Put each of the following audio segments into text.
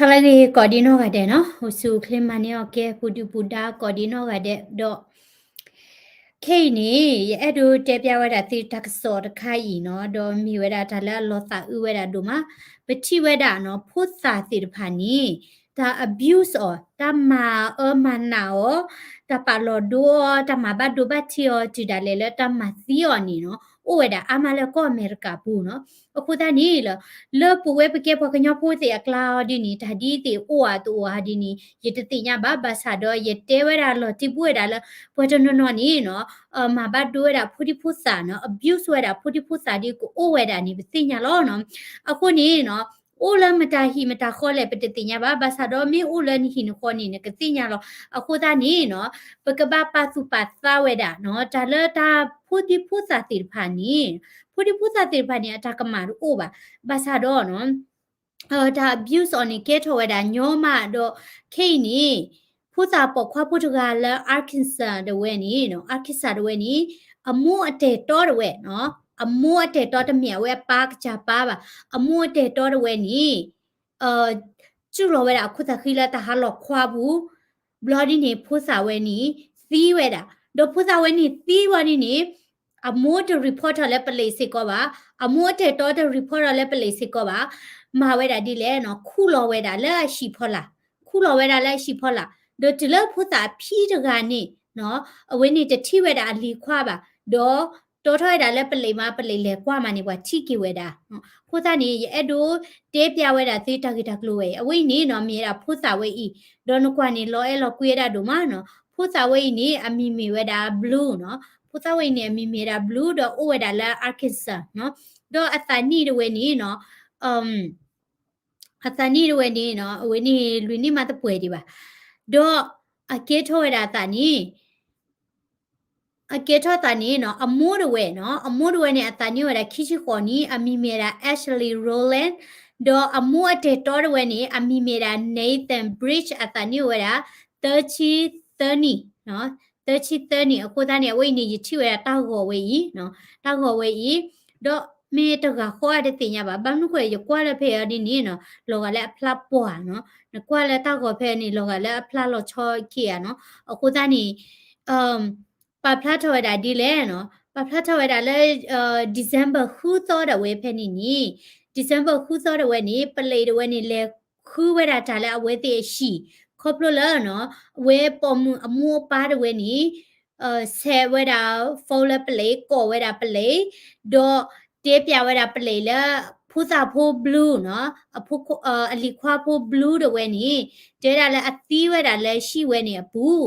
ဟါလၢအဂ့ၤ ကိးဒံနီၢ်ဂၤဒဲးနီၤ, အိၣ်ဆူၣ်အိၣ်ချ့မၤန့ၢ်အီၣ်ကဲ ပူၤဒုၣ်ပူၤဒါ ကိးဒံနီၢ်ဂၤဒဲးဒီး ခဲအံၤန့ၣ် ယအဲၣ်ဒိးတဲပျးဝဲဒၣ်သုတၢ်ကစီၣ်တခါအံၤနီၤ, ဒီးမ့ၢ်ဝဲဒၣ်တၢ်လၢအလီၤသးအုးဝဲဒၣ်ဒိၣ်မး, ပထံၣ်ဝဲဒၣ်နီၤ ဖိသၣ်သ့ၣ်တဖၣ်န့ၣ် တၢ် abuse အီၤ, တၢ်မၤအၢမၤနးအီၤ, တၢ်ပာ်လီၤဒိအီၤ, တၢ်မၤဘၣ်ဒိဘၣ်ထံးအီၤ တုၤဒၣ်လဲာ်လၢတၢ်မၤသံအီၤန့ၣ်နီၤ, အိၣ်ဝဲဒၣ်အါမးလၢကီၢ်အမဲရကၤပူၤနီၤ. အဃိသတးန့ၣ်လီၤ လၢပဝဲပကဲပှၤကညီဖိသ့ၣ်အကျါအီၤဒ်န့ၣ် တၢ်ဒ်သ့ၣ်အိၣ်ဧါတအိၣ်ဧါဒ်န့ၣ် ယတသ့ၣ်ညါဘၣ်, ဘၣ်ဆၣ်ဒီးယတဲဝဲဒၣ်လီၤတံၢ်ပူၤဝဲဒၣ်လၢ ပှၤတနီၤနီၤန့ၣ်နီၤ မၤဘၣ်ဒိဝဲဒၣ်ဖိဒံဖိသၣ်နီၤ, abuse ဝဲဒၣ်ဖိဒံဖိသၣ်ဒ်ကအိၣ်ဝဲဒၣ်န့ၣ် ပသ့ၣ်ညါလီၤနီၤ. အဃိန့ၣ်နီၤ အိၣ်လၢမတၤဟံၣ်မတၤဃီလဲၣ် ပတသ့ၣ်ညါဘၣ်, ဘၣ်ဆၣ်ဒီးမ့ၢ်အိၣ်လၢနဟံၣ်နဃီန့ၣ် နကသ့ၣ်ညါလီၤ. အဃိသတးန့ၣ်နီၤ ပကဘၣ်ပာ်သူၣ်ပာ်သးဝဲဒၣ်နီၤ, တၢ်လၢတၢ်ဖိဒံဖိသၣ်သ့ၣ်တဖၣ်န့ၣ်, ဖိဒံဖိသၣ်သ့ၣ်တဖၣ်န့ၣ် အတၢ်ကမၣ်တအိၣ်ဘၣ်, ဘၣ်ဆၣ်ဒီးနီၤ တၢ် abuse အီၤန့ၣ် ကဲထီၣ်ဝဲဒၣ်ညီမးဒီး ခဲအံၤန့ၣ် ဖိသၣ်ပိာ်ခွါဖိတဂၤလၢ Arkansas တဝဲန့ၣ်နီၤ, Arkansas တဝဲန့ၣ် အမိၢ်အတဲာ်တီတဝဲနီၤ, အမိၢ်အတဲာ်တီတမ့ၢ်အဝဲအပၢ်ကစၢ်ပၢ်ဘၣ်, အမိၢ်အတဲာ်တီတဝဲန့ၣ် စူၢ်လီၤဝဲဒၣ်အခိၣ်သးဃံလၢတၢ်ဟးလီၤခွါပူၤ, ဘျီဒ်န့ၣ် ဖိသၣ်ဝဲန့ၣ် သံဝဲဒၣ်, ဒီးဖိသၣ်ဝဲန့ၣ်သံဝံၤဒ်န့ၣ် အမိၢ်တ report ထီၣ်လၢပလံးစ့ၢ်ကီးဘၣ်, အမိၢ်အတဲာ်တီတ report ထီၣ်လၢပလံးစ့ၢ်ကီးဘၣ်, မၤဝဲဒၣ်ဒ်လဲၣ်နီၤ, ခူၣ်လီၤဝဲဒၣ်လၢအဟံၣ်ဖီလာ်, ခူၣ်လီၤဝဲဒၣ်လၢအဟံၣ်ဖီလာ်, ဒီးတုၤလၢဖိသၣ်အဖံတဂၤန့ၣ်နီၤ, အဝဲန့ၣ်တထံၣ်ဝဲဒၣ်အလံၤခွါဘၣ်, ဒီးတီထီၣ်ဝဲဒၣ်လၢပလံးမး ပလံးလဲၤကွၢ်မးန့ၣ် ပှၤထံၣ်က့ၤဝဲဒၣ်. အဃိသတးန့ၣ် ယအဲၣ်ဒိးတဲပျးဝဲဒၣ်သုတၢ်ဂ့ၢ်တၢ်ကျိၤဝဲအံၤ, အဝဲအံၤန့ၣ်နီၤ မ့ၢ်ဝဲဒၣ်ဖိသၣ်ဝဲအံၤ, ဒီးနကွၢ်န့ၣ် လီၤအဲၣ်လီၤကွံဝဲဒၣ်ဒိၣ်မးနီၤ, ဖိသၣ်ဝဲအံၤန့ၣ် အမံၤမ့ၢ်ဝဲဒၣ် Blue နီၤ, ဖိသၣ်ဝဲအံၤန့ၣ် အမံၤမ့ၢ်ဝဲဒၣ် Blue ဒီးအိၣ်ဝဲဒၣ်လၢ Arkansas နီၤ, ဒီးအသးနံၣ်တဝဲန့ၣ်နီၤ အသးနံၣ်တဝဲန့ၣ်နီၤ အဝဲန့ၣ်လွံၢ်နံၣ်မးတပှဲၤဒံးဘၣ်, ဒီးအကဲထီၣ်ဝဲဒၣ်အသးန့ၣ် အကဲထီၣ်သးန့ၣ်နီၤ အမိၢ်တဝဲနီၤ, အမိၢ်တဝဲန့ၣ် အသးနံၣ်အိၣ်ဝဲဒၣ်ခံဆံဃိးနံၣ်, အမံၤမ့ၢ်ဝဲဒၣ် Ashley Rowland, ဒီးအမိၢ်အတဲာ်တီတဝဲန့ၣ် အမံၤမ့ၢ်ဝဲဒၣ် Nathan Bridge, အသးနံၣ်အိၣ်ဝဲဒၣ် သၢဆံသၢနံၣ်, သၢဆံသၢနံၣ်. အဃိသတးန့ၣ် အဝဲအံၤန့ၣ် ယထံၣ်ဝဲဒၣ်တၢ်ဂီၤဝဲအံၤ, တၢ်ဂီၤဝဲအံၤ, ဒီးမ့ၢ်တဂၤဃီအတသ့ၣ်ညါဘၣ်, ဘၣ်မနုၤဃိ ယကွၢ်လၢဖဲအံၤဒ်န့ၣ်နီၤ လီၤဂာ်လၢအဖျါပှၢ်နီၤ, နကွၢ်လၢတၢ်ဂီၤဖဲန့ၣ် လီၤဂာ်လၢအဖျါလီၤဆီခံဂၤနီၤ. အဃိသတးန့ၣ် ပာ်ဖျါထီၣ်ဝဲဒၣ်ဒ်လဲၣ်နီၤ, ပာ်ဖျါထီၣ်ဝဲဒၣ်လၢ December ဃုသီဒၣ်ဝဲဖဲန့ၣ်န့ၣ်, December ဃုသီဒၣ်ဝဲန့ၣ် ပလံးတဝဲန့ၣ် လဲၤဃုဝဲဒၣ်တၢ်လၢအဝဲသ့ၣ်အဟံၣ်, ခီဖျိလၢနီၤ အဝဲပိာ်မုၣ်အမိၢ်အပၢ်တဝဲန့ၣ် ဆဲးဝဲဒၣ် phone လၢပလံး, ကိးဝဲဒၣ်ပလံး, ဒီးတဲပျးဝဲဒၣ်ပလံးလၢ ဖိသၣ်ဖိ Blue နီၤ, အလံၤခွါဖိ Blue တဝဲန့ၣ် တဲဝဲဒၣ်လၢအသံဝဲဒၣ်လၢဟံၣ်ဝဲန့ၣ်အပူၤ,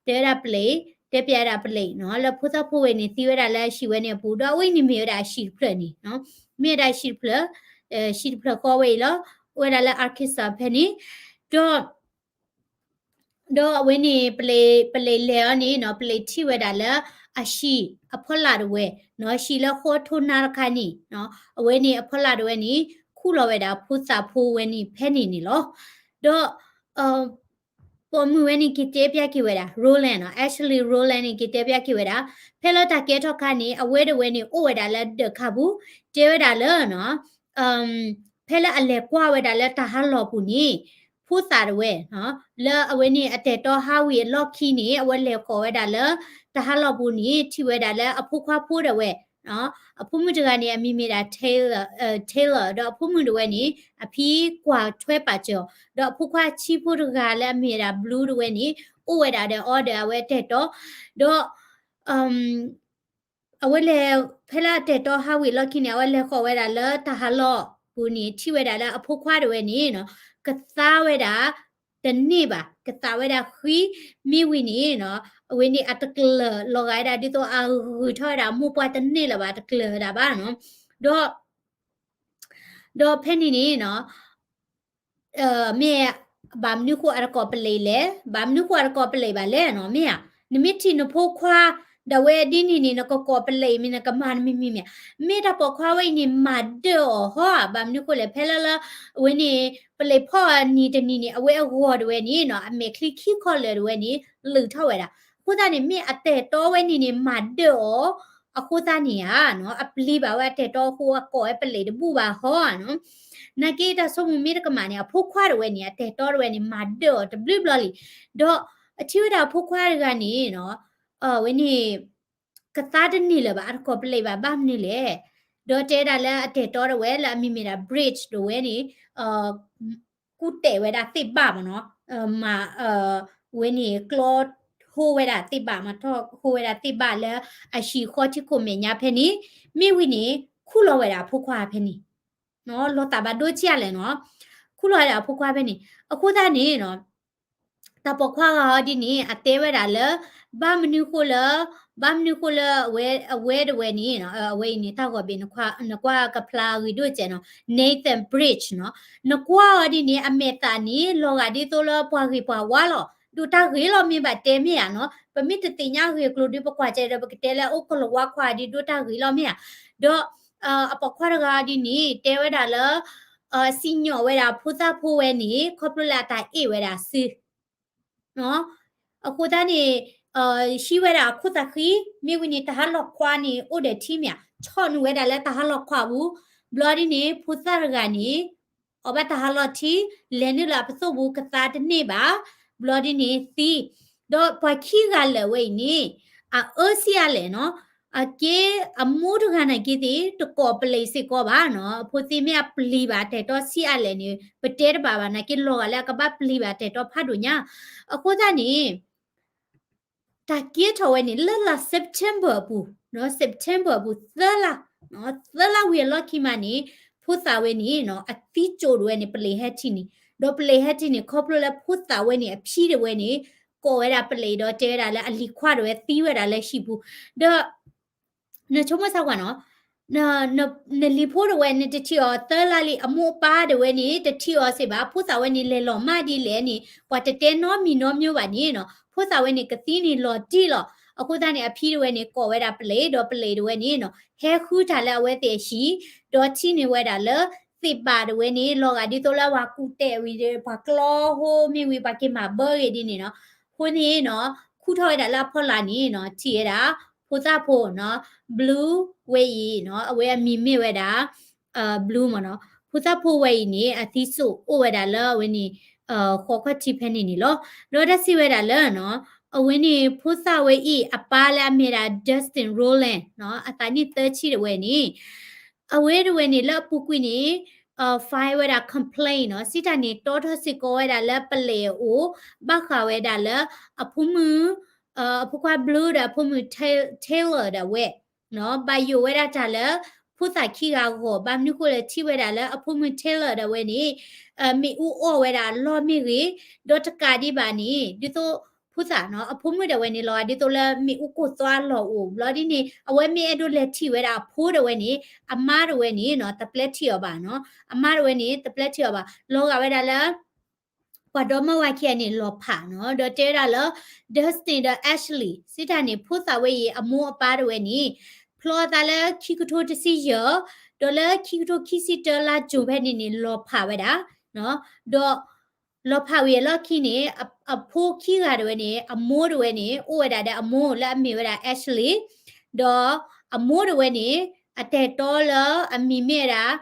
တဲဝဲဒၣ်ပလံး, တဲပျးဝဲဒၣ်ပလံးနီၤ လၢဖိသၣ်ဖိဝဲန့ၣ် သံဝဲဒၣ်လၢဟံၣ်ဝဲန့ၣ်အပူၤ, ဒီးအဝဲအံၤန့ၣ်မ့ၢ်ဝဲဒၣ်အဟံၣ်တဖျၢၣ်န့ၣ်, မ့ၢ်ဝဲဒၣ်ဟံၣ်တဖျၢၣ်, ဟံၣ်တဖျၢၣ်ဃီဝဲအံၤလီၤ, အိၣ်ဝဲဒၣ်လၢ Arkansas ဖဲန့ၣ်, ဒီး ဒီးအဝဲန့ၣ် ပလံး, ပလံးလဲၤအီၤန့ၣ်နီၤ ပလံးထံၣ်ဝဲဒၣ်လၢအဟံၣ်အဖီလာ်တဝဲနီၤ, ဟံၣ်လၢဃီထိနါတခါန့ၣ်, အဝဲန့ၣ်အဖီလာ်တဝဲန့ၣ် ခူၣ်လီၤဝဲဒၣ်ဖိသၣ်ဖိဝဲန့ၣ်ဖဲန့ၣ်န့ၣ်လီၤ. ဒီး ပိာ်မုၣ်ဝဲန့ၣ်က့ၤတဲပျးက့ၤဝဲဒၣ် Rowland နီၤ, Ashley Rowland န့ၣ်က့ၤတဲပျးက့ၤဝဲဒၣ်, ဖဲလၢတၢ်ကဲထီၣ်ခါန့ၣ် အဝဲတဝဲန့ၣ်အိၣ်ဝဲဒၣ်လၢဒၢးခါပူၤ, တဲဝဲဒၣ်လၢ ဖဲလၢအလဲၤကွၢ်ဝဲဒၣ်လၢတၢ်ဟးလီၢ်ပူၤန့ၣ် ဖိသၣ်တဝဲ လၢအဝဲန့ၣ်အတဲာ်တီဟးဝံၤအလီၢ်ခံန့ၣ် အဝဲလဲၤဃီၤဝဲဒၣ်လၢတၢ်ဟးလီၢ်ပူၤန့ၣ် ထံၣ်ဝဲဒၣ်လၢအဖိခွါဖိတဝဲ, အဖိမုၣ်တဂၤန့ၣ် အမံၤမ့ၢ်ဒၣ် Taylor, Taylor ဒီးအဖိမုၣ်တဝဲန့ၣ် အဖံကွၢ်ထွဲပာ်စၢၤအီၤ, ဒီးအဖိခွါဆံးဖိတဂၤလၢအမ့ၢ်ဝဲဒၣ် Blue တဝဲန့ၣ် အိၣ်ဝဲဒၣ်ဒီးအီၤဒီးအဝဲတဲာ်တီ, ဒီး အဝဲလဲၤ ဖဲလၢအတဲာ်တီဟးဝံၤအလီၢ်ခံန့ၣ် အဝဲလဲၤဃီၤဝဲဒၣ်လၢတၢ်ဟးလီၢ်ပူၤန့ၣ် ထံၣ်ဝဲဒၣ်လၢအဖိခွါတဝဲန့ၣ်နီၤ ကသါဝဲဒၣ်တန့ၢ်ဘၣ်, ကသးဝဲဒၣ်ဃံမ့ၢ်ဝံၤန့ၣ်နီၤ အဝဲန့ၣ်အတကျၢၤလီၤဂာ်ဝဲဒၣ် ဒ်သိးအဂုၤထီၣ်ဝဲဒၣ်အမိၢ်ပှၢ်တန့ၢ်လၢၤဘၣ်, တကျၢၤဝဲဒၣ်ဘၣ်နီၤ. ဒီး ဒီးဖဲန့ၣ်န့ၣ်နီၤ မ့ၢ်ဘၣ်မနုၤဃိအတကိးပလံးလဲၣ်, ဘၣ်မနုၤဃိအတကိးပလံးဘၣ်လဲၣ်နီၤ, မ့ၢ်ဧါ, နမ့ၢ်ထံၣ်နဖိခွါ ဒၣ်ဝဲဒ်န့ၣ်န့ၣ် နကကိးပလံးမ့ၢ် နကမၤတမံၤမံၤမ့ၢ်, မ့ၢ်တၢ်ပိာ်ခွါဝဲအံၤန့ၣ် မၤဒၢးအီၤဟီဧါ, ဘၣ်မနုၤဃိလဲၣ် ဖဲလၢလၢ အဝဲန့ၣ် ပလံးဖီၣ်အနံၤတနံၤန့ၣ် အဝဲအဂီၤတဝဲန့ၣ်နီၤ အမဲာ်ချံခံခီလၢာ်တဝဲန့ၣ် လုာ်ထီၣ်ဝဲဒၣ်, အဃိသတးန့ၣ် မ့ၢ်အတဲာ်တီဝဲန့ၣ်န့ၣ် မၤဒၢးအီၤ အဃိသတးန့ၣ်ဧါနီၤ အပျံၤဘၣ်ဝဲအတၢ်အဲၣ်တီအဃိ အကိးဝဲပလံးတဘူၣ်ဘၣ်ဟီဧါနီၤ. နာ်က့တၢ်ဆိကမိၣ်မ့ၢ်တကမၣ်န့ၣ် အဖိခွါတဝဲန့ၣ် အတၢ်အဲၣ်တီတဝဲန့ၣ် မၤဒၢၣ်အီၤတဘျုးဘျီလံ. ဒီးအထံၣ်ဝဲဒၣ်အဖိခွါတဂၤန့ၣ်နီၤ အဝဲန့ၣ် ကသါတန့ၢ်လၢၤဘၣ် အတကိးပလံးဘၣ် ဘၣ်မနုၤလဲၣ်. ဒီးတဲဒၣ်လၢအတၢ်အဲၣ်တီတဝဲလၢအမံၤမ့ၢ်ဒၣ် Bridge တဝဲန့ၣ် ကူၣ်တဲာ်ဝဲဒၣ်သ့ၣ်ဘၣ်မ့ၢ်နီၤ, မၤ ဝဲန့ၣ်ကျီဟိဝဲဒၣ်သ့ၣ်ဘၣ် မၤထီၣ်ဟိဝဲဒၣ်သ့ၣ်ဘၣ်လၢအဟံၣ်ဃီထံခိၣ်မဲာ်ညါဖဲန့ၣ်, မ့ၢ်ဝံၤန့ၣ် ခူၣ်လီၤဝဲဒၣ်အဖိခွါဖဲန့ၣ်, လီၤသးဘၣ်ဒိဆံးအါလဲၣ်နီၤ, ခူၣ်လီၤဝဲဒၣ်အဖိခွါဖဲန့ၣ်, အဃိသတးန့ၣ်နီၤ တၢ်ပိာ်ခွါဂၤအီၤဒ်န့ၣ် အတဲဝဲဒၣ်လၢ ဘၣ်မနုၤဃိလၢ ဘၣ်မနုၤဃိလၢ အဝဲတဝဲန့ၣ် အဝဲအံၤန့ၣ် တၢ်ဂီၤဘ့ၣ် နကွၢ်ကဖျါဂ့ၤဒိၣ်စဲးနီၤ Nathan Bridge နီၤ, နကွၢ်အီၤဒ်န့ၣ် အမဲာ်သးန့ၣ် လီၤဂာ်ဒ်သိးလၢပှၤဂ့ၤပှၤဝါလီၤ, ဒိၣ်တၢ်ဂ့ၤလီၤမ့ၢ်ဘၣ်တဲမ့ၢ်ဧါနီၤ, ပမ့ၢ်တသ့ၣ်ညါအဂ့ၢ်အကျိၤဒီး ပကွၢ်ကဲဒီး ပကတဲလၢအိၣ်ကလီၤဝါခွါဒ်ဒိၣ်တၢ်ဂ့ၤလီၤမ့ၢ်ဧါ, ဒီး အပိာ်ခွါတဂၤအီၤဒ်န့ၣ် တဲဝဲဒၣ်လၢ စံၣ်ညီၣ်ဝဲဒၣ်ဖိသၣ်ဖိဝဲန့ၣ် ခီဖျိလၢအတၢ်အ့ၣ်ဝဲဒၣ်စု အဃိသတးန့ၣ် ဟံးဝဲဒၣ်အခိၣ်သးဃံ, မ့ၢ်ဝံၤန့ၣ် တၢ်ဟးလီၤခွါန့ၣ် အိၣ်ဒီးထံမ့ၢ်ဧါ, ဆီၣ်နုာ်ဝဲဒၣ်လၢတၢ်ဟးလီၤခွါပူၤ, ဘျီဒ်န့ၣ် ဖိသၣ်တဂၤန့ၣ် အီၣ်ဘၣ်တၢ်ဟးလီၤထံ, လဲၤနုာ်လၢအပသိၣ်ပူၤကသါတန့ၢ်ဘၣ်, ဘျီဒ်န့ၣ်သံ, ဒီးပှၤခံဂၤလၢာ်ဝဲအံၤန့ၣ် အအၢစံးအါလဲၣ်နီၤ, အက့ အမိၢ်တဂၤနာ်က့သ့ၣ် တကိးပလံးစ့ၢ်ကီးဘၣ်နီၤ, အဖိသ့ၣ်မ့ၢ်အပျံၤဘၣ်တၢ်အဲၣ်တီဆံးအါလဲၣ်န့ၣ် ပတဲတဘၣ်ဘၣ် နာ်က့လီၤဂာ်လၢအကဘၣ်ပျံၤဘၣ်တၢ်အဲၣ်တီဖးဒိၣ်ညါ, အဃိသတးန့ၣ် တၢ်ကဲထီၣ်ဝဲန့ၣ် လၢလါ September အပူၤ, September အပူၤ သၢလါ, သၢလါဝံၤအလီၢ်ခံမးန့ၣ် ဖိသၣ်ဝဲန့ၣ်နီၤ အသံကၠိၣ်တဝဲန့ၣ် ပလံးဟဲထံၣ်န့ၣ်, ဒီးပလံးဟဲထံၣ်န့ၣ် ခီဖျိလၢဖိသၣ်ဝဲန့ၣ် အဖံတဝဲန့ၣ် ကိးဝဲဒၣ်ပလံးဒီးတဲဝဲဒၣ်လၢအလံၤခွါတဝဲသံဝဲဒၣ်လၢဟံၣ်ပူၤ, ဒီး နဆိကမိၣ်ဆၢကွၢ်နီၤ, နလံၤဖိတဝဲန့ၣ်တထံၣ်အီၤသၢလါလံ, အမိၢ်အပၢ်တဝဲန့ၣ် တထံၣ်အီၤစ့ၢ်ဘၣ်, ဖိသၣ်ဝဲန့ၣ်လဲၤလီၤမၢ်ဒ်လဲၣ်န့ၣ် ပှၤတတဲနီတမံၤနီတမံၤဘၣ်န့ၣ်နီၤ, ဖိသၣ်ဝဲန့ၣ်ကသံန့ၣ်လီၤတံၢ်လီၤ, အဃိသတးန့ၣ် အဖံတဝဲန့ၣ်ကိးဝဲဒၣ်ပလံး ဒီးပလံးတဝဲန့ၣ်နီၤ ဟဲဃုတၢ်လၢအဝဲသ့ၣ်အဟံၣ်, ဒီးထံၣ်န့ၢ်ဝဲဒၣ်လၢ သ့ၣ်ဘၣ်တဝဲန့ၣ် လီၤဂာ်ဒ်သိးလၢပှၤကူၣ်တဲာ်ဝံၤဒီး ပှၤကျီဟိမ့ၢ်ဝံၤ ပှၤက့ၤမၤဘၢဂ့ၤဒ်န့ၣ်နီၤ, အဃိန့ၣ်နီၤ ခူၣ်ထီၣ်ဝဲဒၣ်လၢအဖီလာ်န့ၣ်နီၤ ထံၣ်ဝဲဒၣ် ဖိသၣ်ဖိနီၤ Blue ဝဲအံၤနီၤ အဝဲအမံၤမ့ၢ်ဝဲဒၣ် Blue မ့ၢ်နီၤ, ဖိသၣ်ဖိဝဲအံၤန့ၣ် အသံစိၣ်အိၣ်ဝဲဒၣ်လၢအဝဲန့ၣ် ဃီခီၣ်ထံးဖဲန့ၣ်န့ၣ်လီၤ. ဒီးတၢ်စံးဝဲဒၣ်လၢနီၤ အဝဲန့ၣ် ဖိသၣ်ဝဲအံၤ အပၢ်လၢအမ့ၢ်ဒၣ် Dustin Rowland နီၤ အသးနံၣ်သၢဆံတဝဲန့ၣ် အဝဲတဝဲန့ၣ် လၢအပူၤကွံာ်န့ၣ် file ဝဲဒၣ် complaint နီၤ စံးတၢ်န့ၣ် တီထီၣ်စ့ၢ်ကီးဝဲဒၣ်လၢပလံးအအိၣ် ဘၣ်ဃးဝဲဒၣ်လၢ အဖိမုၣ် အဖိခွါ Blue ဒီးအဖိမုၣ် Taylor ဒၣ်ဝဲ ဘၣ်ယိၣ်ဝဲဒၣ်တၢ်လၢ ဖိသၣ်ခံဂၤအဂီၢ် ဘၣ်မနုၤဃိလဲၣ် ထံၣ်ဝဲဒၣ်လၢအဖိမုၣ် Taylor ဒၣ်ဝဲန့ၣ် မ့ၣ်အူအီၣ်ဝဲဒၣ်အလီၢ်မ့ၢ်ဂ့ၤ, ဒီးတကးဒံးဘၣ်န့ၣ် ဒ်သိး ဖိသၣ်နီၤ အဖိမုၣ်ဒၣ်ဝဲန့ၣ် လီၤဂာ်ဒ်သိးလၢမ့ၣ်အူကိၢ်သွါလီၢ်အိၣ် ဘျီဒ်န့ၣ် အဝဲမ့ၢ်အဲၣ်ဒိးလဲၤထံၣ်ဝဲဒၣ်အဖိဒၣ်ဝဲန့ၣ် အမါဒၣ်ဝဲန့ၣ်နီၤ တပျဲထံၣ်အီၤဘၣ်နီၤ အမါဒၣ်ဝဲန့ၣ် တပျဲထံၣ်အီၤဘၣ် လီၤဂာ်ဝဲဒၣ်လၢ ပှၤဒီမါဝၤခံဂၤန့ၣ် လီၤဖးနီၤ ဒီးတဲဝဲဒၣ်လၢ Dustin ဒီး Ashley စံးတၢ်န့ၣ် ဖိသၣ်ဝဲအံၤအမိၢ်အပၢ်ဒၣ်ဝဲန့ၣ် ဖျီအသးလၢခံကထိတဆံယဲၢ် ဒီးလၢခံကထိခံဆံတၢလါ June ဖဲန့ၣ်န့ၣ် လီၤဖးဝဲဒၣ် ဒီး လီၤဖးဝံၤအလီၢ်ခံန့ၣ် အဖိခံဂၤဒၣ်ဝဲန့ၣ် အမိၢ်ဒၣ်ဝဲန့ၣ် အိၣ်ဝဲဒၣ်ဒီးအမိၢ်လၢအမ့ၢ်ဝဲဒၣ် Ashley ဒီးအမိၢ်ဒၣ်ဝဲန့ၣ် အတၢ်အဲၣ်တီလၢအမံၤမ့ၢ်ဝဲဒၣ်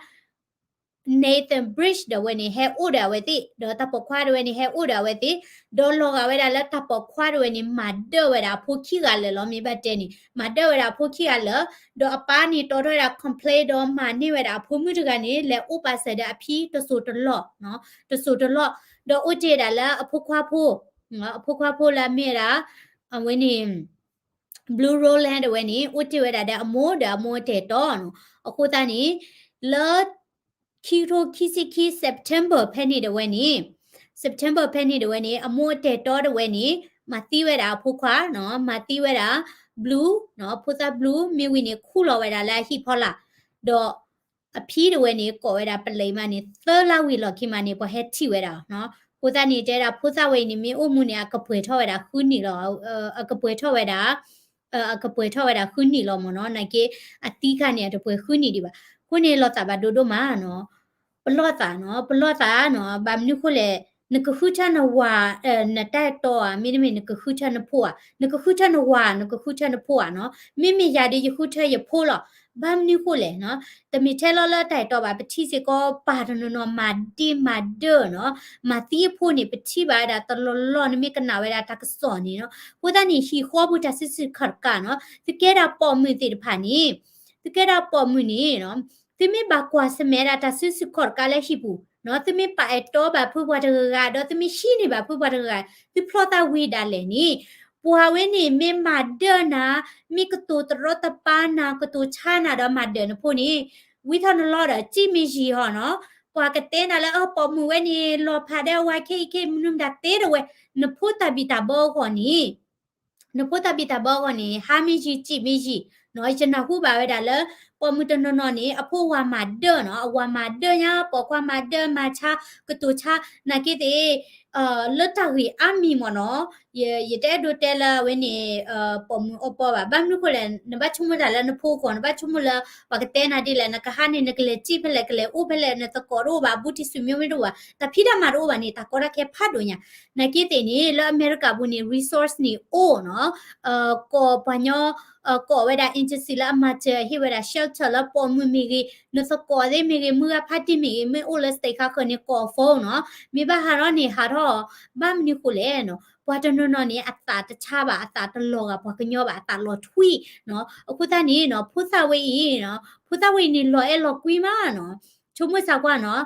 Nathan Bridge ဒၣ်ဝဲန့ၣ် ဟဲအိၣ်ဒီးအဝဲသ့ၣ် ဒီးတၢ်ပိာ်ခွါဒၣ်ဝဲန့ၣ် ဟဲအိၣ်ဒီးအဝဲသ့ၣ် ဒီးလီၤဂာ်ဝဲဒၣ်လၢတၢ်ပိာ်ခွါဒၣ်ဝဲန့ၣ် မၤဒၢၣ်ဝဲဒၣ်အဖိခံဂၤလၢာ်လီၤ မ့ၢ်ဘၣ်တဲန့ၣ် မၤဒၢၣ်ဝဲဒၣ်အဖိခံဂၤလၢာ် ဒီးအပၢ်န့ၣ်တီထီၣ်ဝဲဒၣ် complaint ဒီးမၤန့ၢ်ဝဲဒၣ်အဖိမုၣ်တဂၤန့ၣ် လဲၤအိၣ်ပာ်စၢၤဒီးအဖံတစိၤတလီၢ် တစိၤတလီၢ် ဒီးအိၣ်တ့ၢ်ဝဲဒၣ်လၢအဖိခွါဖိ အဖိခွါဖိလၢအမ့ၢ်ဝဲဒၣ် အဝဲန့ၣ် Blue Rowland ဒၣ်ဝဲန့ၣ် အိၣ်တ့ၢ်ဝဲဒၣ်ဒီးအမိၢ်ဒီးအမိၢ်အတၢ်အဲၣ်တီနီၤ အဃိသတးန့ၣ် လၢ ခံကထိခံဆံခံ September ဖဲန့ၣ်ဒၣ်ဝဲန့ၣ် September ဖဲန့ၣ်ဒၣ်ဝဲန့ၣ် အမိၢ်အတၢ်အဲၣ်တီဒၣ်ဝဲန့ၣ် မၤသံဝဲဒၣ်အဖိခွါနီၤ မၤသံဝဲဒၣ် Blue နီၤ ဖိသၣ် Blue မ့ၢ်ဝံၤန့ၣ် ခူၣ်လီၤဝဲဒၣ်လၢအဟံၣ်ဖီလာ် ဒီး အဖံဒၣ်ဝဲန့ၣ် ကိးဝဲဒၣ်ပလံးမးန့ၣ် သၢလါဝံၤလီၢ်ခံမးန့ၣ် ပှၤဟဲထံၣ်ဝဲဒၣ်နီၤ အဃိသတးန့ၣ် တဲဒၣ်ဖိသၣ်ဝဲအံၤန့ၣ် မ့ၢ်အိၣ်မူန့ၣ် အကပှဲၤထီၣ်ဝဲဒၣ်ဃုနံၣ်လီၤ အကပှဲၤထီၣ်ဝဲဒၣ် အကပှဲၤထီၣ်ဝဲဒၣ်ဃုနံၣ်လီၤမ့ၢ်နီၤ နာ်က့ အသံခါန့ၣ် အတပှဲၤဃုနံၣ်ဒံးဘၣ် အဃိန့ၣ် လီၤသးဘၣ်ဒိဒိၣ်မးနီၤ ပလီၢ်သးနီၤ ပလီၢ်သးနီၤ ဘၣ်မနုၤဃိလဲၣ် နကဃုထၢနဝၤ, နတၢ်အဲၣ်တီဧါ, မ့တမ့ၢ်နကဃုထၢနဖိဧါ, နကဃုထၢနဝၤ, နကဃုထၢနဖိဧါနီၤ. မ့မ့ၢ်ယၤဒီးယဃုထၢယဖိလီၤ. ဘၣ်မနုၤဃိလဲၣ်နီၤ, တမ့ၢ်ထဲလီၤလၢတၢ်အဲၣ်တီဘၣ်, ပထံၣ်စ့ၢ်ကီးပၢ်တနီၤနီၤမၤဒ့မၤဒၢနီၤ, မၤသံအဖိန့ၣ် ပထံၣ်ဘၣ်ဝဲဒၣ်တလီၢ်လီၢ် နမ့ၢ်ကနၣ်ဝဲဒၣ်တၢ်ကစီၣ်န့ၣ်နီၤ. အဃိသတးန့ၣ် ဟံၣ်ဃီပူၤတၢ်စုဆူၣ်ခီၣ်တကးနီၤ, သုကဲဒၣ်ပိာ်မုၣ်သ့ၣ်တဖၣ်န့ၣ် သုကဲဒၣ်ပိာ်မုၣ်န့ၣ်နီၤ, သုမ့ၢ်ဘၣ်ကွၢ်ဆၢၣ်မဲာ်ဒၣ်တၢ်စုဆူၣ်ခီၣ်တကးလၢဟံၣ်ပူၤနီၤ, သုမ့ၢ်ပာ်အဲၣ်တီဘၣ်ဖုပှၤတဂၤဂၤ ဒီးသုမ့ၢ်ဟံးန့ၢ်ဘၣ်ဖုပှၤတဂၤဂၤ, သုဖျီသးဝံၤဒၣ်လဲာ်န့ၣ်, ပှၤဝဲန့ၣ်မ့ၢ်မၤဒၢနၤ, မ့ၢ်ကတိၤတရီတပါနၤ, ကတိၤဆါနၤဒီးမၤဒၢနဖိန့ၣ်, ဝံၤထီၣ်နလီၤဒီး ကံၣ်မ့ၢ်ယံာ်ဟီနီၤ, ပှၤကတဲနၤလၢအပိာ်မုၣ်ဝဲန့ၣ် လီၤဖးဒီးအဝၤခဲအံၤခဲအံၤ မနုၤမတၤသ့တဝဲ, နဖိတၢ်ဘံၣ်တၢ်ဘၢအဂီၢ်န့ၣ် နဖိတၢ်ဘံၣ်တၢ်ဘၢအဂီၢ်န့ၣ် ဟါမ့ၢ်ယံာ် ကံၣ်မ့ၢ်ယံာ်နီၤ. ယနၢ်ဟူဘၣ်ဝဲဒၣ်လၢ ပိာ်မုၣ်တနီၤနီၤန့ၣ် အဖိဝၤမၤဒၢနီၤ, အဝၤမၤဒၢညါ, ပိာ်ခွါမၤဒၢမၤဆါ ကတိၤဆါ, နာ်က့သ့ၣ် လၢတၢ်ဂ့ၢ်အါမံၤမ့ၢ်နီၤ, ယတအဲၣ်ဒိးတဲလၢအဝဲန့ၣ် ပိာ်မုၣ်အီပီဘၣ်. ဘၣ်မနုၤဃိလဲၣ်, နဘၣ်ဆိကမိၣ်တၢ်လၢနဖိအဂီၢ်, နဘၣ်ဆိကမိၣ်လၢပှၤကတဲနၤဒ်လဲၣ်, နကဟါန့ၣ် နကလဲၤစံၣ်ဖဲလဲၣ်, ကလဲၤအိၣ်ဖဲလဲၣ်, နသကိးတအိၣ်ဘၣ်, ဘူးတံၢ်စူၤမ့ၢ်တအိၣ်ဘၣ်, တၢ်ဖံးတၢ်မၤတအိၣ်ဘၣ်န့ၣ် တၢ်ကီတၢ်ခဲဖးဒိၣ်ညါ. နာ်က့သ့ၣ်န့ၣ် လၢအမဲရကၤပူၤန့ၣ် resource န့ၣ်အိၣ်နီၤ, ကိးပှၤညီ ကိးဝဲဒၣ် agency လၢအမၤစၢၤ ဟ့ၣ်ဝဲဒၣ် shelter လၢပိာ်မုၣ်မ့ၢ်ဂ့ၤ, နသကိးသ့ၣ်မ့ၢ်ဂ့ၤ, မုၢ်ဂၤဖါတံၢ်မ့ၢ်ဂ့ၤ, မ့ၢ်အိၣ်လၢ state ခါဃၢၤန့ၣ် ကိး phone နီၤ, မ့ၢ်ဘၣ်ဟးထီၣ်န့ၣ် ဟးထီၣ်, ဘၣ်မနုၤဃိလဲၣ်နီၤ, ပှၤတနီၤနီၤန့ၣ် အသးတဆါဘၣ်, အသးတလီၤဂာ်ပှၤကညီဘၣ်, အသးလီၤထွံၣ်နီၤ. အဃိသတးန့ၣ်နီၤ, ဖိသၣ်ဝဲအံၤနီၤ, ဖိသၣ်ဝဲအံၤန့ၣ် လီၤအဲၣ်လီၤကွံမးနီၤ. ဆိကမိၣ်ဆၢကွၢ်နီၤ,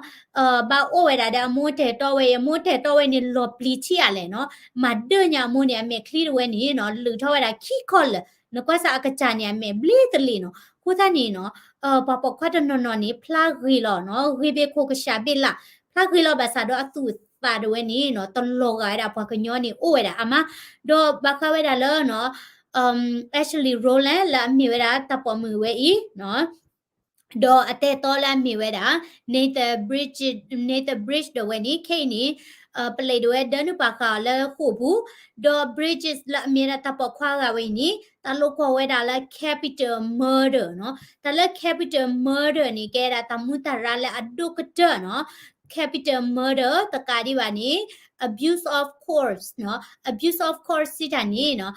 ဘၣ်အိၣ်ဝဲဒၣ်ဒီးအမိၢ်တၢ်အဲၣ်တီဝဲအံၤ, အမိၢ်တၢ်အဲၣ်တီဝဲန့ၣ် လီၤပျံၤထံၣ်ဧါလဲၣ်နီၤ, မၤဒၢညါအမိၢ်န့ၣ် အမဲာ်ချံတဝဲန့ၣ်နီၤ, လုာ်ထီၣ်ဝဲဒၣ်ခံခီလၢာ်, နကွၢ်စၢ်အကစၢ်န့ၣ် အမဲာ်ဘျ့တလ့ၣ်နီၤ. အဃိသတးန့ၣ်နီၤ, ပှၤပိာ်ခွါတနီၤနီၤန့ၣ် ဖျါဂ့ၤလီၤနီၤ, ဂ့ၤဘၣ်ခိၣ်ကစှၤဘၣ်လၢ်, ဖျါဂ့ၤလီၤဘၣ်ဆၣ်ဒီးအသူၣ်အသးတဝဲန့ၣ်နီၤ, တလီၤဂာ်ဝဲဒၣ်ပှၤကညီန့ၣ်အိၣ်ဝဲဒၣ်အါမး, ဒီးဘၣ်ဃးဝဲဒၣ်လၢ Ashley Rowland လၢအမ့ၢ်ဝဲဒၣ်တၢ်ပိာ်မုၣ်ဝဲအံၤနီၤ, ဒီးအတၢ်အဲၣ်တီလၢအမ့ၢ်ဝဲဒၣ် Nathan Bridges, Nathan Bridges ဒၣ်ဝဲန့ၣ် ခဲအံၤန့ၣ် ပလံးဒၣ်ဝဲဒၢနုာ်ပာ်ဃာ်အီၤလၢဃိာ်ပူၤ, ဒီး Bridges လၢအမ့ၢ်ဝဲဒၣ်တၢ်ပိာ်ခွါဂၤဝဲအံၤန့ၣ် တၢ်လိာ်ကွီၢ်ဝဲဒၣ်လၢ capital murder နီၤ. တၢ်လၢ capital murder န့ၣ် ကဲဒၣ်တၢ်မူတၢ်ရၢလၢအဒိၣ်ကတၢၢ်နီၤ. capital murder တကးဒံးဘၣ်န့ၣ် abuse of corpse နီၤ. abuse of corpse စံးတၢ်န့ၣ်နီၤ,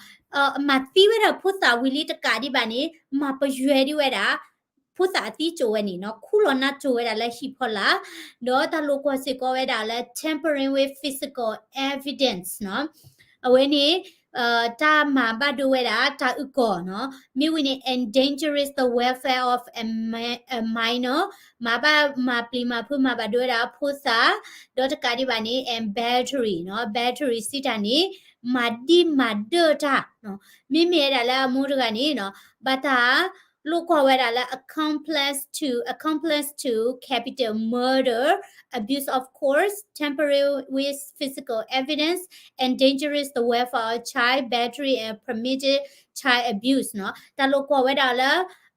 မၤသံဝဲဒၣ်ဖိသၣ်ဝံၤလံတကးဒံးဘၣ်န့ၣ် မၤပယွဲဒံးဝဲဒၣ် ဖိသၣ်အသံစိာ်ဝဲန့ၣ်နီၤ, ခူၣ်လီၤနါစိၤဝဲဒၣ်လၢဟံၣ်ဖီလာ်, ဒီးတၢ်လိာ်ကွီၢ်စ့ၢ်ကီးဝဲဒၣ်လၢ tampering with physical evidence နီၤ. အဝဲန့ၣ် တၢ်မၤဘၣ်ဒိဝဲဒၣ်တၢ်အုၣ်ကီၤနီၤ, မ့ၢ်ဝံၤန့ၣ် endangers the welfare of a mi-, a minor, မၤဘၣ်မၤပျံၤမၤဖုးမၤဘၣ်ဒိဝဲဒၣ်ဖိသၣ်, ဒီးတကးဒံးဘၣ်န့ၣ် and battery နီၤ, battery စံးတၢ်န့ၣ် မၤဒံးမၤဒၢတၢ်နီၤ, မ့မ့ၢ်ဝဲဒၣ်လၢအမိၢ်တဂၤန့ၣ်နီၤ, ဘၣ်တၢ် လိာ်ကွီၢ်ဝဲဒၣ်လၢ accomplice to, accomplice to capital murder, abuse of corpse, tampering with physical evidence, endangers the welfare of child, battery and permitted child abuse နီၤ. တၢ်လိာ်ကွီၢ်ဝဲဒၣ်လၢ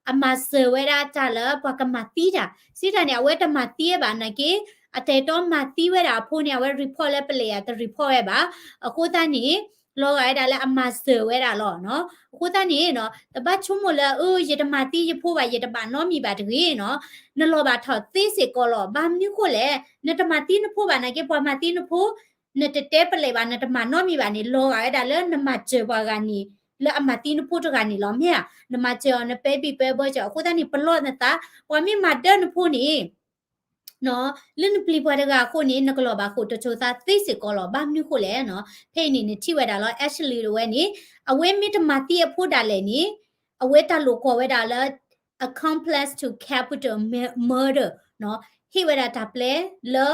အမၤစၢၤဝဲဒၣ်တၢ်လၢပှၤကမၤသံတၢ်, စံးတၢ်န့ၣ် အဝဲတမၤသံဘၣ်နာ်က့, အတၢ်အဲၣ်တီမၤသံဝဲဒၣ်အဖိန့ၣ် အဝဲ report လၢပလံးဧါ တ report ဝဲဘၣ်. အဃိသတးန့ၣ် လီၤဂာ်ဝဲဒၣ်လၢအမၤစၢၤဝဲဒၣ်လီၤနီၤ. အဃိသတးန့ၣ်နီၤ တဘၣ်ဆိကမိၣ်လၢ အၢ ယတမၤသံယဖိဘၣ် ယတဘၣ်နီတမံၤဘၣ်တဂ့ၤနီၤ. နလီၤဘၣ်ထီၣ်သ့စ့ၢ်ကီးလီၤ. ဘၣ်မနုၤဃိလဲၣ်, နတမၤသံနဖိဘၣ်နာ်က့ ပှၤမၤသံနဖိ, နတတဲပလံးဘၣ် နတမၤနီတမံၤဘၣ်န့ၣ် လီၤဂာ်ဝဲဒၣ်လၢနမၤစၢၤပှၤဂၤန့ၣ် လၢအမၤသံနဖိတဂၤန့ၣ်လီၤ မ့ၢ်ဧါ. နမၤစၢၤအီၤ နပဲဘံၣ်ပဲဘၢစၢၤအီၤ အဃိသတးန့ၣ် ပလီၢ်နသး, ပှၤမ့ၢ်မၤဒၢနဖိန့ၣ် လၢနပျံၤပှၤတဂၤအဃိန့ၣ် နကလီၤဘၣ်ဃိာ်တစိၤသးသ့စ့ၢ်ကီးလီၤ. ဘၣ်မနုၤဃိလဲၣ်နီၤ, ဖဲအံၤန့ၣ် နထံၣ်ဝဲဒၣ်လီၤ Ashley တဝဲန့ၣ် အဝဲမ့ၢ်တမၤသံအဖိဒၣ်လဲာ်န့ၣ် အဝဲတၢ်လိာ်ကွီၢ်ဝဲဒၣ်လၢ accomplice to capital murder နီၤ, ဟ့ၣ်ဝဲဒၣ်တၢ်ပျဲလၢ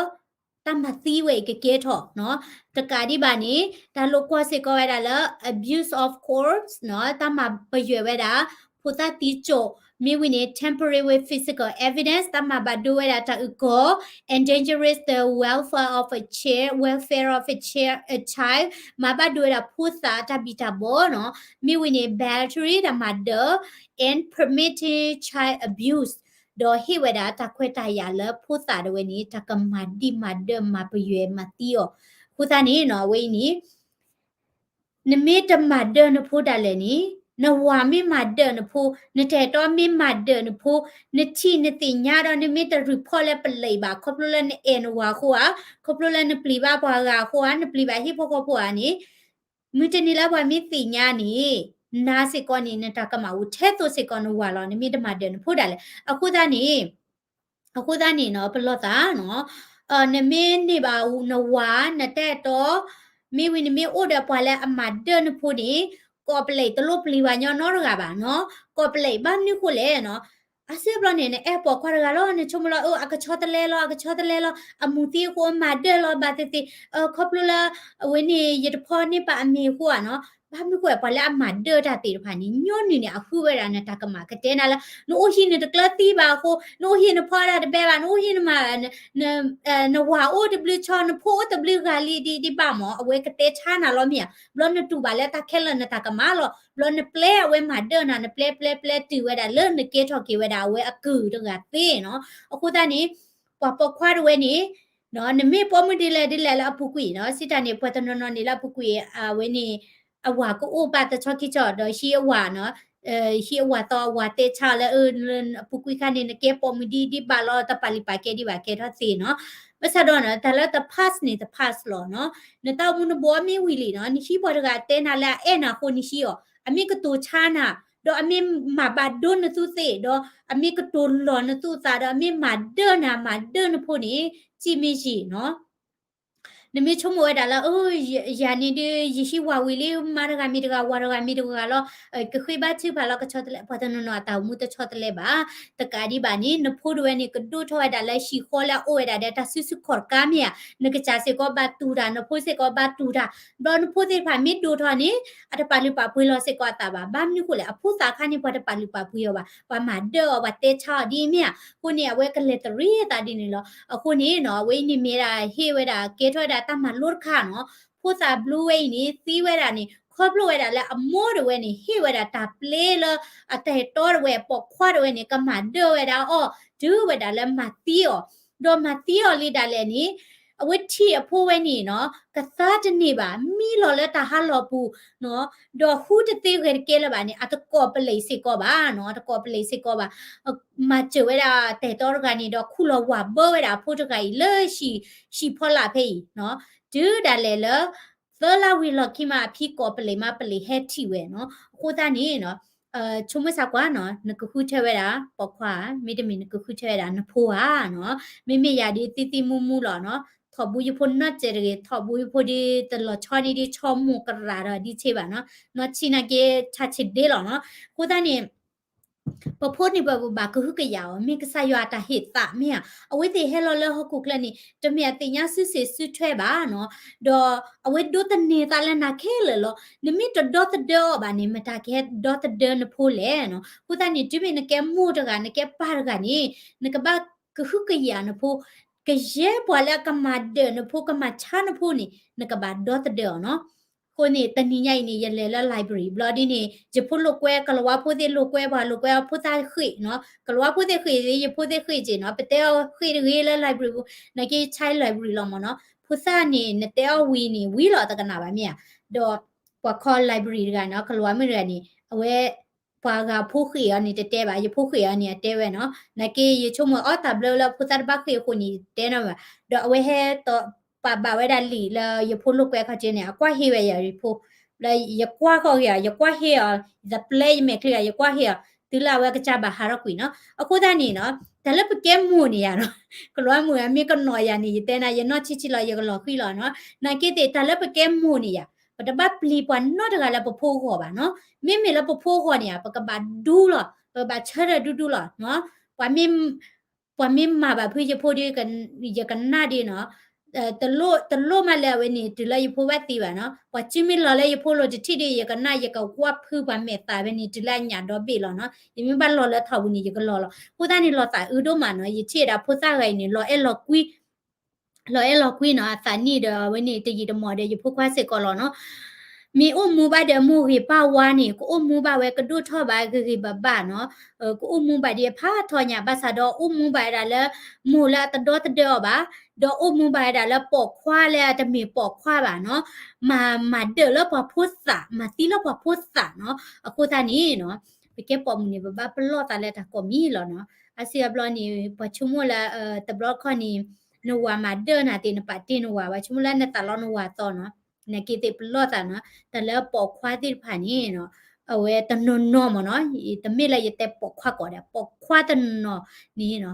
တၢ်မၤသံဝဲအံၤကကဲထီၣ်နီၤ. တကးဒံးဘၣ်န့ၣ် တၢ်လိာ်ကွီၢ်စ့ၢ်ကီးဝဲဒၣ်လၢ abuse of corpse နီၤ, တၢ်မၤပယွဲဝဲဒၣ် ဖိသၣ်သံစိာ်, မ့ၢ်ဝံၤန့ၣ် tampering with physical evidence တၢ်မၤဘၣ်ဒိဝဲဒၣ်တၢ်အုၣ်ကီၤ, endangers the welfare of a child, welfare of a child, a child မၤဘၣ်ဒိဝဲဒၣ်ဖိသၣ်တၢ်ဘံၣ်တၢ်ဘၢနီၤ, မ့ၢ်ဝံၤန့ၣ် battery တၢ်မၤဒၢ and permitted child abuse ဒီးဟ့ၣ်ဝဲဒၣ်တၢ်ခွဲးတၢ်ယာ်လၢဖိသၣ်တဝဲန့ၣ် တၢ်ကမၤဒံးမၤဒၢမၤပယွဲမၤသံအီၤ. အဃိသတးန့ၣ်နီၤ အဝဲအံၤန့ၣ် နမ့ၢ်တမၤဒၢနဖိဒၣ်လဲာ်န့ၣ် နဝၤမ့ၢ်မၤဒၢးနဖိ, နတၢ်အဲၣ်တီမ့ၢ်မၤဒၢးနဖိ, နထံၣ်နသ့ၣ်ညါဒီး နမ့ၢ်တreportလၢပလံးဘၣ် ခီဖျိလၢနအဲၣ်နဝၤအဃိဧါ, ခီဖျိလၢနပျံၤဘၣ်ပှၤဂၤအဃိဧါ, နပျံၤဘၣ်ဟံၣ်ဖိဃီဖိဧါန့ၣ်, မုၢ်တနံၤလၢပှၤမ့ၢ်သ့ၣ်ညါန့ၣ်, နၤစ့ၢ်ကီးန့ၣ် နတၢ်ကမၣ်အိၣ်ထဲသိးစ့ၢ်ကီးနဝၤလီၤ. နမ့ၢ်တမၤဒၢးနဖိဒၣ်လဲာ်. အဃိသတးန့ၣ်, အဃိသတးန့ၣ်နီၤ ပလီၢ်သးနီၤ, နမ့ၢ်န့ၢ်ဘၣ်နဝၤ နတၢ်အဲၣ်တီ, မ့ၢ်ဝံၤနမ့ၢ်အိၣ်ဒီးပှၤလၢအမၤဒၢးနဖိန့ၣ်, ကိးပလံးတလိၣ်ပျံၤပှၤညီနီတဂၤဘၣ်နီၤ, ကိးပလံးဘၣ်မနုၤဃိလဲၣ်နီၤ, အစ့ၢ်ဘျီန့ၣ် နအဲၣ်ပိာ်ခွါတဂၤလီၤ နဆိကမိၣ်လီၤ အကဆီတလဲလီၤ အကဆီတလဲလီၤ အမူၤသံအဃိမၤဒၢးလီၤ ဘၣ်သ့ၣ်သ့ၣ်, ခီဖျိလၢ အဝဲန့ၣ် ယတဖီန့ၢ်ပာ်အမ့ၢ်အဃိဧါနီၤ, ဘၣ်မနုၤဃိ ပှၤလၢအမၤဒၢးတၢ်သ့ၣ်တဖၣ်န့ၣ် ညီနုၢ်န့ၣ် အဃုဝဲဒၣ်နတၢ်ကမၣ် ကတဲနၤလၢ နအိၣ်ဟံၣ်နတကျၢၤသံဘၣ်အဃိ, နအိၣ်ဟံၣ်နဖီဒၣ်တဘဲဘၣ်, နအိၣ်ဟံၣ်နမၤ နဝၤအိၣ်တဘျုးဆီ နဖိအိၣ်တဘျုးဂၤလံ ဒ်ဒ်ဘၣ်မး အဝဲကတဲဆါနၤလီၤမ့ၢ်ဧါ. ဘျီနတူၢ်ဘၣ်လၢတၢ်ခဲလၢာ်နတၢ်ကမၣ်လီၤ. ဘျီနပျဲအဝဲမၤဒၢးနၤ နပျဲပျဲပျဲတုၤဝဲဒၣ်လၢနကဲထီၣ်က့ၤဝဲဒၣ်အဝဲအကုၢ်တဂၤသ့နီၤ. အဃိသတးန့ၣ် ပှၤပိာ်ခွါတဝဲန့ၣ် နမ့ၢ်ပိာ်မုၣ်ဒ်လဲၣ်ဒ်လဲၣ်လၢအပူၤကွံာ်နီၤ, စံးတၢ်န့ၣ် ပှၤတနီၤနီၤန့ၣ်လၢအပူၤကွံာ် အဝဲန့ၣ် အဝၤကအိၣ်ဘၣ်တဆီခံဆီဒီးဟံးအဝၤနီၤ, ဟံးအဝၤသီအဝၤတဲဆါအီၤလၢ အပူၤကွံာ်ခါန့ၣ် နကဲပိာ်မုၣ်ဒ်ဒ်ဘၣ်လီၤ တပာ်လုၢ်ပာ်ကဲဒံးဘၣ် ကဲထီၣ်သ့နီၤ. ဘၣ်ဆၣ်ဒီးနီၤ တၢ်လၢတpassန့ၣ် တpassလီၤနီၤ. နတၢ်အိၣ်မူနဘှီမ့ၢ်ဝံၤလံနီၤ နဟံးပှၤတဂၤတဲနၤလၢအအဲၣ်နၤအဃိနဟံးအီၤ, အမ့ၢ်ကတိၤဆါနၤ, ဒီးအမ့ၢ်မၤဘၣ်ဒိနသူသ့ၣ်, ဒီးအမ့ၢ်ကတိၤလီၤနသူၣ်သး, ဒီးအမ့ၢ်မၤဒၢးနၤ မၤဒၢးနဖိန့ၣ် စံးမ့ၢ်ယံာ်နီၤ နမ့ၢ်ဆိကမိၣ်ဝဲဒၣ်လၢ ယၤန့ၣ်ဒုး ယဟံးဝၤဝံၤလံ မါတဂၤမ့ၢ်တဂၤ ဝၤတဂၤမ့ၢ်တဂၤလီၤ, ကဃ့ဘါထုကဖၣ်လီၤ ကဆီတလဲ, ပှၤတနီၤနီၤအတၢ်အိၣ်မူတဆီတလဲဘၣ်. တကးဒံးဘၣ်န့ၣ် နဖိတဝဲန့ၣ် ကဒိၣ်ထီၣ်ဝဲဒၣ်လၢဟံၣ်ဃီလၢအအိၣ်ဝဲဒၣ်ဒီးတၢ်စုဆူၣ်ခီၣ်တကါမ့ၢ်ဧါ, နကစၢ်စ့ၢ်ကီးဘၣ်တူၢ်တၢ် နဖိစ့ၢ်ကီးဘၣ်တူၢ်တၢ်, ဒီးနဖိသ့ၣ်တဖၣ်မ့ၢ်ဒိၣ်ထီၣ်န့ၣ် အတပာ်လုၢ်ပာ်ပှ့ၤလီၤစ့ၢ်ကီးအသးဘၣ်. ဘၣ်မနုၤဃိလဲၣ် အဖိသၣ်အခါန့ၣ် ပှၤတပာ်လုၢ်ပာ်ပှ့ၤအီၤဘၣ်, ပှၤမၤဒၢးအီၤ ပှၤတဲဆါအီၤဒ်အံၤမ့ၢ်ဧါ. အဃိန့ၣ် အဝဲကလဲၤတရံးအသးဒ်န့ၣ်လီၤ. အဃိန့ၣ်နီၤ အဝဲအံၤန့ၣ်မ့ၢ်ဒၣ်ဟ့ၣ်ဝဲဒၣ် ကဲထီၣ်ဝဲဒၣ်တၢ်မၤလိတခါနီၤ. ဖိသၣ်ဘျုးဝဲအံၤန့ၣ် သံဝဲဒၣ်န့ၣ် ခီဖျိဝဲဒၣ်လၢအမိၢ်တဝဲန့ၣ် ဟ့ၣ်ဝဲဒၣ်တၢ်ပျဲလၢ အတၢ်အဲၣ်တီတဝဲ ပိာ်ခွါတဝဲန့ၣ် ကမၤဒၢးဝဲဒၣ်အီၤ တုၤဝဲဒၣ်လၢမၤသံအီၤ, ဒီးမၤသံအီၤလံဒၣ်လဲာ်န့ၣ် အဝဲထံၣ်အဖိဝဲန့ၣ်နီၤ ကသါတန့ၢ်ဘၣ် မံလီၤလၢတၢ်ဟးလီၢ်ပူၤနီၤ, ဒီးဟူတသ့ဂဲၤတကဲလၢၤဘၣ်န့ၣ် အတကိးပလံးစ့ၢ်ကီးဘၣ်နီၤ, အတကိးပလံးစ့ၢ်ကီးဘၣ်. မၤစၢၤဝဲဒၣ်တၢ်အဲၣ်တီတဂၤန့ၣ်ဒီး ခူၣ်လီၤဝၤဘၢဝဲဒၣ်အဖိတဂၤအံၤလၢ ဟံၣ်ဖီလာ်ဖဲအံၤနီၤ, တုၤဒၣ်လဲာ်လၢ သၢလါဝံၤလီၢ်ခံမး အဖံကိးပလံးမး ပလံးဟဲထံၣ်ဝဲနီၤ. အဃိသတးန့ၣ် ဆိကမိၣ်ဆၢကွၢ်နီၤ နကဃုထၢဝဲဒၣ်ပိာ်ခွါ, မ့တမ့ၢ်နကဃုထၢဝဲဒၣ်နဖိဧါနီၤ. မ့မ့ၢ်ယၤဒ်သံသံမူမူလီၤနီၤ, ထိၣ်ဘူယဖိနီတစဲးတဂ့ၤ, ထိၣ်ဘူယဖိဒ်တလီၤဆီန့ၢ်ဒ်ဆီမိၢ်ကရၢ်ဒီးဒ်ဆ့ဘၣ်နီၤ, နီၢ်ဆံးနာ်က့ ဆါဆံးဒ့လီၤနီၤ. အဃိသတးန့ၣ် ပဖိန့ၣ် ပဘၣ်ကဟုကယာ်အီၤ မ့ၢ်ကစၢ်ယွၤအတၢ်ဟ့ၣ်သးမ့ၢ်ဧါ. အဝဲသ့ၣ်ဟဲလီၤလၢဟီၣ်ခိၣ်ချၢန့ၣ် တမ့ၢ်အသ့ၣ်ညါစုစ့ၣ်စုထွဲဘၣ်နီၤ, ဒီးအဝဲဒိးသန့ၤသးလၢနၤခဲလၢာ်လီၤ. နမ့ၢ်တဒီသဒၢအီၤဘၣ်န့ၣ် မတၤကဟဲဒီသဒၢနဖိလဲၣ်နီၤ. အဃိသတးန့ၣ် တုၤမ့ၢ်နကဲမိၢ်တဂၤ နကဲပၢ်တဂၤန့ၣ် နကဘၣ်ကဟုကယာ်နဖိ, ကယဲၢ်ပှၤလၢအကမၤဒၢးနဖိ ကမၤဆါနဖိန့ၣ် နကဘၣ်ဒီသဒၢအီၤနီၤ. အဃိန့ၣ် တနံၤညါအံၤန့ၣ် ယလဲၤလၢ library ဘျီဒ်န့ၣ် ယဖိလိာ်ကွဲ ကလၤဝါဖိသ့ၣ်လိာ်ကွဲ ပှၤလိာ်ကွဲအီၤ ဖိသၣ်ဃ့ၢ်နီၤ, ကလၤဝါဖိသ့ၣ်ဃ့ၢ် ယဖိသ့ၣ်ဃ့ၢ်က့နီၤ, ပတဲအီၤဃ့ၢ်တဂ့ၤလၢ library ပူၤ နာ်က့ child library လီၤမ့ၢ်နီၤ. ဖိသၣ်န့ၣ် နတဲအီၤဝံၤန့ၣ် ဝံၤလီၤတကနၣ်ဘၣ်မ့ၢ်ဧါ. ဒီးပှၤခီ library တဂၤနီၤ ကလၤဝါမုၣ်တဂၤန့ၣ် အဝဲ ပှၤဂၤဖိဃ့ၢ်အီၤန့ၣ်တတဲဘၣ်, ယဖိဃ့ၢ်အီၤန့ၣ် အတဲဝဲနီၤ. နာ်က့ ယဆိကမိၣ်အီၤတၢ်ဘျၢလၢဖိသၣ်တဘၣ်ဃ့ၢ်အဃိန့ၣ် ယတဲနီၤဘၣ်. ဒီးအဝဲဟဲတီၢ်ပာ်ဘၣ်ဝဲဒၣ်လံာ်လၢယဖိလိာ်ကွဲခီက့န့ၣ် အကွၢ်ဟ့ၣ်ဝဲယၤ ယဖိ, လၢယကွၢ်ဃီက့ၤအီၤ ယကွၢ်ဟ့ၣ်အီၤ ယပျဲယမဲာ်ချံအီၤ ယကွၢ်ဟ့ၣ်အီၤ တုၤလၢအဝဲကစၢ်ဘၣ်ဟးထီၣ်ကွံာ်နီၤ. အဃိသတးန့ၣ်နီၤ တၢ်လၢပကဲမိၢ်န့ၣ်ယၤနီၤ ကလၤဝါမုၣ်ဧၢ မ့ၢ်ကနီၤယၤန့ၣ် ယတဲနၤ ယနီၢ်ဆံးဆံးလီၤ ယကလီၤဃံလီၤနီၤ. နာ်က့သ့ၣ် တၢ်လၢပကဲမိၢ်န့ၣ်ယၤ ပတဘၣ်ပျံၤပှၤနီတဂၤလၢပဖိအဂီၢ်ဘၣ်နီၤ. မ့မ့ၢ်လၢပဖိအဂီၢ်န့ၣ်ဧါ ပကဘၣ်ဒူလီၤ, ပကဘၣ်ဆၢထၢၣ်ဒူဒူလီၤနီၤ. ပှၤမ့ၢ် ပှၤမ့ၢ်မၤဘၣ်ဖုယဖိဒီး ယကနၣ်ဒ်နီၤ, တလိၣ်မးလၢအဝဲန့ၣ် တုၤလၢယဖိဘၣ်သံဘၣ်နီၤ. ပှၤစုမ့ၢ်လီၤလၢယဖိလိၤတထံၣ်ဒီး ယကနၣ် ယကကွၢ်ဖုပှၤမဲာ်သးဝဲန့ၣ် တုၤလၢအညၣ်ဒီဘ့ၣ်လီၤနီၤ. ယမ့ၢ်ဘၣ်လီၤလၢထီၣ်ပူၤန့ၣ် ယကလီၤလီၤ. အဃိသတးန့ၣ် လီၤသးအုးဒိၣ်မးနီၤ. ယထံၣ်ဝဲဒၣ်ဖိသၣ်ဂၤအံၤန့ၣ် လီၤအဲၣ်လီၤကွံ လီၤအဲၣ်လီၤကွံနီၤ, အသးနံၣ်ဒီးအဝဲန့ၣ်တယံာ်တမီၢ်ဒီးယဖိခွါစ့ၢ်ကီးလီၤနီၤ. မ့ၢ်အိၣ်မူဘၣ်ဒီးမိၢ်ဂ့ၤပၢ်ဝါန့ၣ် ကအိၣ်မူဘၣ်ဝဲကဒိၣ်ထီၣ်ဘၣ်ဂ့ၤဂ့ၤဘၣ်ဘၣ်နီၤ. ကအိၣ်မူဘၣ်ဒ်အဖးထီညါ ဘၣ်ဆၣ်ဒီးအိၣ်မူဘၣ်ဝဲဒၣ်လၢ မိၢ်လၢအတဒီသဒၢအီၤဘၣ်, ဒီးအိၣ်မူဘၣ်ဝဲဒၣ်လၢပိာ်ခွါလၢအတမ့ၢ်ပိာ်ခွါဘၣ်နီၤ. မၤ မၤဒၢၣ်လၢပှၤဖိသၣ်, မၤသံလၢပှၤဖိသၣ်နီၤ. အဃိသတးန့ၣ်နီၤ ပကဲပိာ်မုၣ်န့ၣ် ပဘၣ်ပလီၢ်သးလၢတၢ်ကိးမံၤလီၤနီၤ. အါစုအါဘျီန့ၣ် ပှၤဆိကမိၣ်လၢ တဘျီတခီၣ်န့ၣ် နဝၤမၤဒၢၣ်နၤသ့ၣ် နပာ်တ့ၢ်နဝၤ ပှၤဆိကမိၣ်လၢနသးလီနဝၤသီနီၤ. နာ်က့သ့ၣ်ပလီၢ်သးနီၤ. တၢ်လၢပိာ်ခွါသ့ၣ်တဖၣ်န့ၣ်နီၤ အဝဲတနီၤနီၤမ့ၢ်နီၤ တမ့ၢ်လၢယတဲပိာ်ခွါကိးဂၤဒဲး ပိာ်ခွါတနီၤနီၤန့ၣ်နီၤ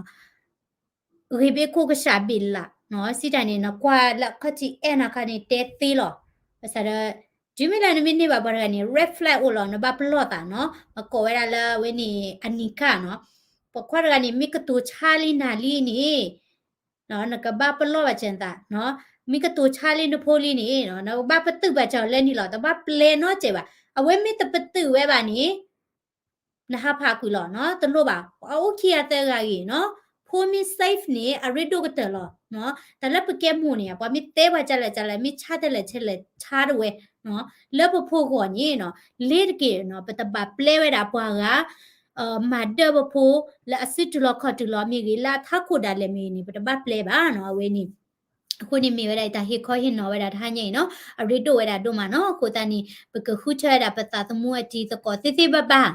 ဂ့ၤဘၣ်ခိၣ်ကစၢ်ဘ့ၣ်လးနီၤ. စံးတၢ်န့ၣ် နကွၢ်လၢအခီၣ်ထံးအဲၣ်နၤခါန့ၣ် တဲသ့လီၤ. ဘၣ်ဆၣ်ဒီး တုၤမ့ၢ်လၢနမ့ၢ်န့ၢ်ဘၣ်ပှၤတဂၤန့ၣ် red flag အိၣ်လီၤ နဘၣ်ပလီၢ်သးနီၤ. ပကိးဝဲဒၣ်လၢအဝဲန့ၣ် အနံၤခါနီၤ. ပိာ်ခွါတဂၤန့ၣ် မ့ၢ်ကတိၤဆါလံနၤလံန့ၣ် နကဘၣ်ပလီၢ်ဘၣ်စၢၤနသးနီၤ. မ့ၢ်ကတိၤဆါလံနဖိလံန့ၣ် နကဘၣ်ပတုာ်ဘၣ်စၢၤအီၤလၢန့ၣ်လီၤ. တဘၣ်ပျဲနီတစဲးဘၣ်. အဝဲမ့ၢ်တပတုာ်ဝဲဘၣ်န့ၣ် နဟးဖးကွံာ်လီၤနီၤ. တလိၣ်ဘၣ် အအိၣ်ခံဂၤသၢဂၤဂ့ၤနီၤ. ဖိမ့ၢ် safe န့ၣ် အရ့ဒိၣ်ကတၢၢ်လီၤ. တၢ်လၢပကဲမိၢ်န့ၣ် ပှၤမ့ၢ်တဲပှၤကလဲၣ်ကလဲၣ် မ့ၢ်ဆါတလဲၣ်ဆဲလဲၣ် ဆါတဝဲ လၢပဖိဂီၢ်န့ၣ်နီၤ လ့ၤတက့ၢ်နီၤ ပတဘၣ်ပျဲဝဲဒၣ်ပှၤဂၤ မၤဒၢၣ်ပဖိ လၢအစုတုၤလီၤခီၣ်တုၤလီၤမ့ၢ်ဂ့ၤ လၢအထးခိၣ်ဒၣ်လဲာ်မ့ၢ်ဂ့ၤန့ၣ် ပတဘၣ်ပျဲဘၣ်နီၤ အဝဲန့ၣ်. အဃိန့ၣ်မ့ၢ်ဝဲဒၣ်တၢ်ဟ့ၣ်ခီဟ့ၣ်နီၤဝဲဒၣ်တဟါညါအံၤနီၤ အရ့ဒိၣ်ဝဲဒၣ်ဒိၣ်မးနီၤ. အဃိသတးန့ၣ် ပကဃုထၢဝဲဒၣ်ပသးသမူအတံၤသကိးသ့သ့ဘၣ်ဘၣ်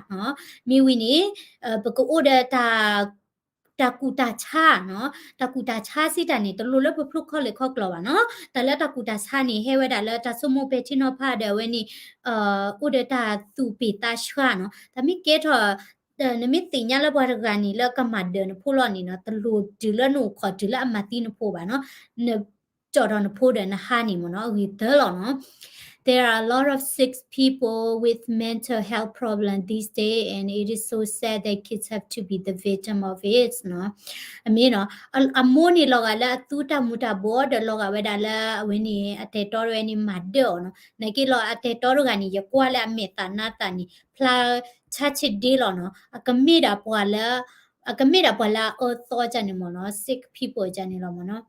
နီၤ. မ့ၢ်ဝံၤန့ၣ် ပကအိၣ်ဒီး တၢ်ကူၣ်တၢ်ဆါနီၤ. တၢ်ကူၣ်တၢ်ဆါစံးတၢ်န့ၣ် တလိၣ်လၢပဖျိခီၣ်လ့ၣ်ခီၣ်ကျိၤဘၣ်နီၤ. တၢ်လၢတၢ်ကူၣ်တၢ်ဆါန့ၣ် ဟဲဝဲဒၣ်လၢတၢ်ဆိကမိၣ်ပဲာ်ထံနီၤဖးဒီးအဝဲန့ၣ် အိၣ်ဒီးတၢ်သူၣ်ပ့ၢ်သးဆှါနီၤ. တၢ်မ့ၢ်ကဲထီၣ် နမ့ၢ်သ့ၣ်ညါလၢပှၤတဂၤန့ၣ် လၢကမၤဒၢၣ်နဖိလီၤန့ၣ်နီၤ တလိၣ်တုၤလၢနအိၣ်ခိးတုၤလၢအမၤသံနဖိဘၣ်နီၤ. န ကၠီၣ်ထီၣ်နဖိဒီးနဟါန့ၣ်မ့ၢ်နီၤ အဂ့ၤသၢလီၤနီၤ. There are a lot of sick people with mental health problem these days and it is so sad that kids have to be the victim of it နီၤ. အမ့ၢ်နီၤ အမိၢ်န့ၣ်လီၤဂာ်လၢအသူတၢ်မူၤတၢ်ဘှီးဒီးလီၤဂာ်ဝဲဒၣ်လၢအဝဲန့ၣ် အတဲာ်တီဝဲန့ၣ်မၤဒၢၣ်အီၤနီၤ. နာ်က့လီၤအတဲာ်တီတဂၤန့ၣ် ယကွၢ်လၢအမဲာ်သၣ်နါသၣ်န့ၣ် ဖျါဆါဆ့ဒ့လီၤနီၤ. အကမ့ၢ်ဒၣ်ပှၤလၢ အကမ့ၢ်ဒၣ်ပှၤလၢအအၢသီကန့ၣ်မ့ၢ်နီၤ sick people ကန့ၣ်လီၤမ့ၢ်နီၤ.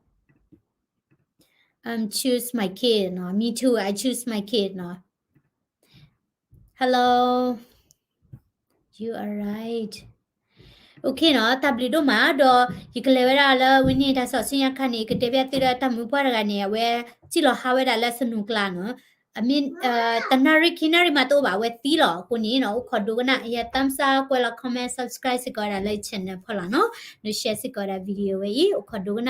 I'm choose my kid နီၤ me too I choose my kid နီၤ. Hello you are right okay နီၤ တၢ်ဘျုးဒိၣ်မးဒီး ယကလဲၤဝဲဒၣ်လၢဝဲန့ၣ်တၢ်စီဆှံညါခါန့ၣ် ကတဲဘၣ်သုဒီးတၢ်မုၣ်ပှၢ်တဂၤန့ၣ် အဝဲစံၣ်လီၤဟးဝဲဒၣ်လၢစနူၤကျါနီၤ. အမ့ၢ် တနၣ်ရံၣ်ခံနၣ်ရံၣ်မးတအိၣ်ဘၣ် အဝဲသံလီၤ. အဃိန့ၣ်နီၤ အိၣ်ခိးဒိကနၣ် ယ thumbs up ကွဲးလီၤ comment subscribe စ့ၢ်ကီးဝဲဒၣ်လၢ channel ဖီလာ်နီၤ န share စ့ၢ်ကီးဝဲဒၣ် video ဝဲအံၤ အိၣ်ခိးဒိကနၣ်